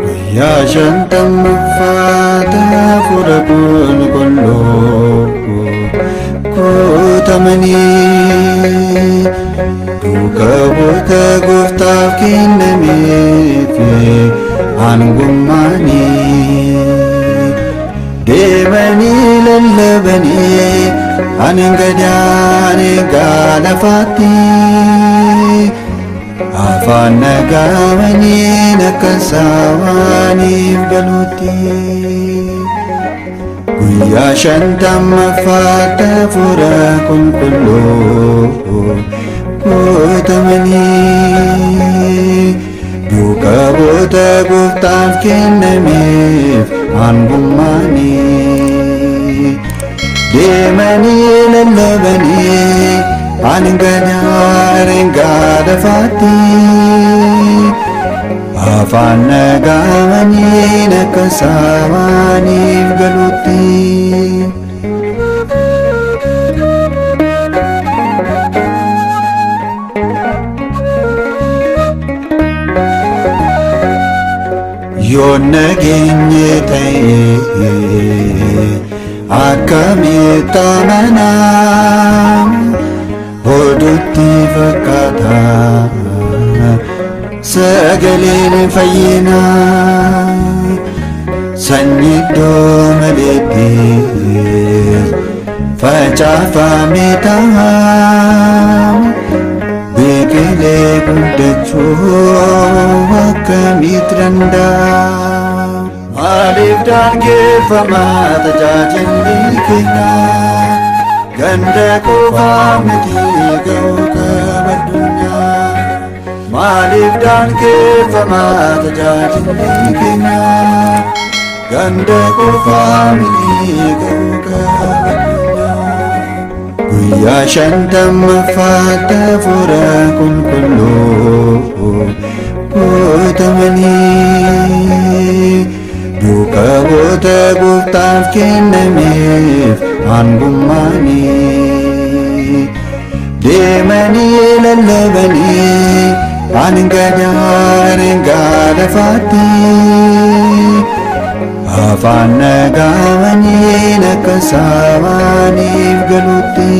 Guyyaa shantamaffaatti hafuura qulqulluu guutamanii duuka bu'oota gooftaaf kennameef aangummaanii deemanii lallabanii hanga daangaa lafaatti. Afaan nagaamaniin akka saawaniif galuutti. Guyyaa shantamaffaatti hafuura qulqulluu guutamanii duuka bu'oota gooftaaf kennameef aangummaanii deemanii lallabanii hanga daangaa lafaatti. Afaan nagaamaniin akka saawaniif galuutti. Yoo nageenye ta'e akkamitti amanaa oduutti fakkaata sagaleen fayyinaa sanyii iddoo maleetti facaafame ta'a biqilee guddachuu akkamitti danda'a? Maaliif daangeffama tajaajilli keenya? Ganda qofaa miti ga'uu qaba addunyaa. Maaliif daangeffama tajaajilli keenya? Ganda qofaa miti ga'uu qaba addunyaa. Guyyaa shantamaffaatti hafuura qulqulluu guutamanii duuka bu'oota gooftaaf kennameef aangummaanii deemanii lallabanii hanga daangaa lafaatti. Afaan nagaamaniin akka saawaniif galuutti.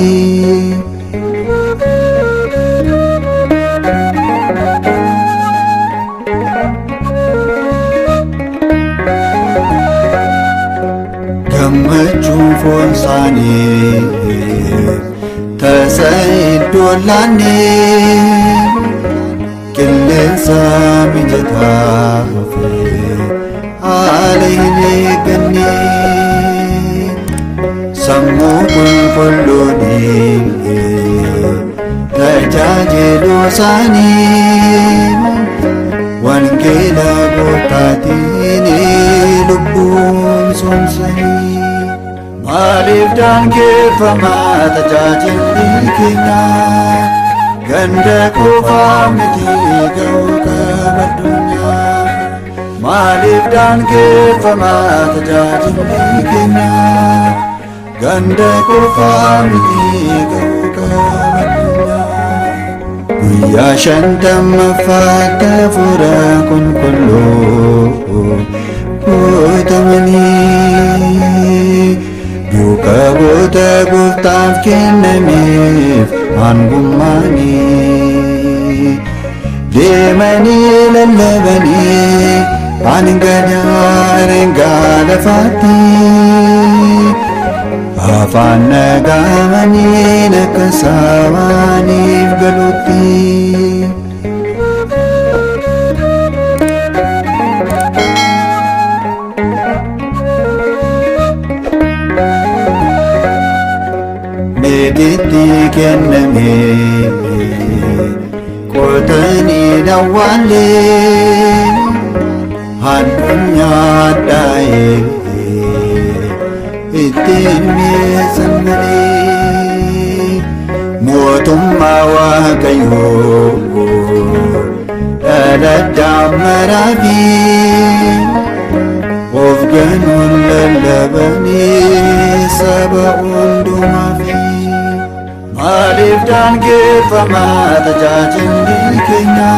Gammachuun foon isaanii tasa iddoo laanne qilleensa mijataa fi haala hin eegganne sammuu qulqulluun tajaajiluu isaanii wangeela gooftaatiin lubbuun soomsanii. Maaliif daangeffama tajaajilli keenya? Ganda qofaa miti ga'uu qaba addunyaa. Maaliif daangeffama tajaajilli keenya? Ganda qofaa miti ga'uu qaba addunyaa. Guyyaa shantamaffaatti hafuura qulqulluu guutamanii duuka bu'oota gooftaaf kennameef aangummaanii deemanii lallabanii hanga daangaa lafaatti. Afaan nagaamaniin akka saawaniif galuutti. Yoseefitti kenname qotanii awwaallee addunyaa dhaa'ee ittiin mi'eessan malee mootummaa Waaqayyoo dhala daammaraa fi of ganuun lallabanii saba hundumaaf. Maaliif daangeffamaa tajaajilli keenya?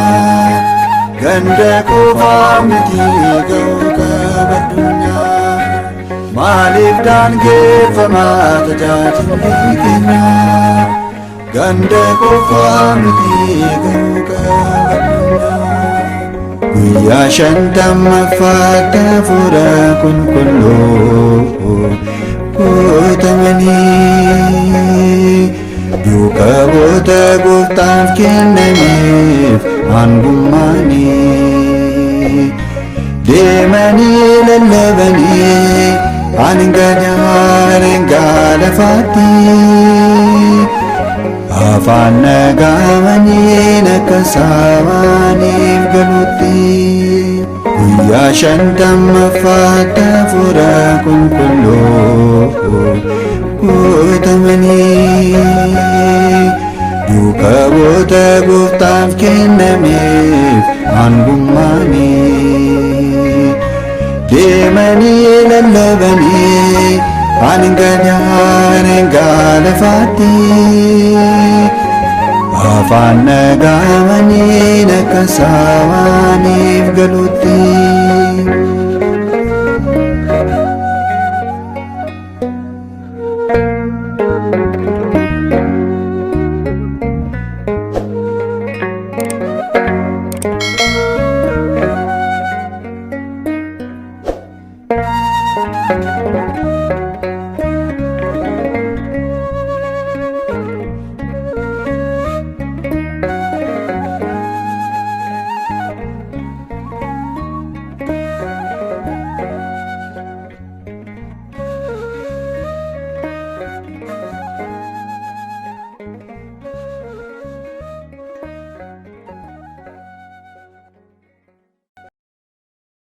Ganda qofaa miti, ga'uu qaba addunyaa. Maaliif daangeffamaa tajaajilli keenya? Ganda qofaa miti, ga'uu qaba addunyaa. Guyyaa shantammaffaatti hafuura qulqulluu guutamanii duuka bu'oota gooftaaf kennameef aangummaanii deemanii lallabanii hanga daangaa lafaatti afaan nagaamaniin akka saamaaniif galutti. Guyyaa shantammaffaatti hafuura qulqulluu guutamanii duuka bu'oota gooftaaf kennameef aangummaanii deemanii lallabanii hanga daangaa lafaatti afaan nagaamaniin akka saamaaniif galutti.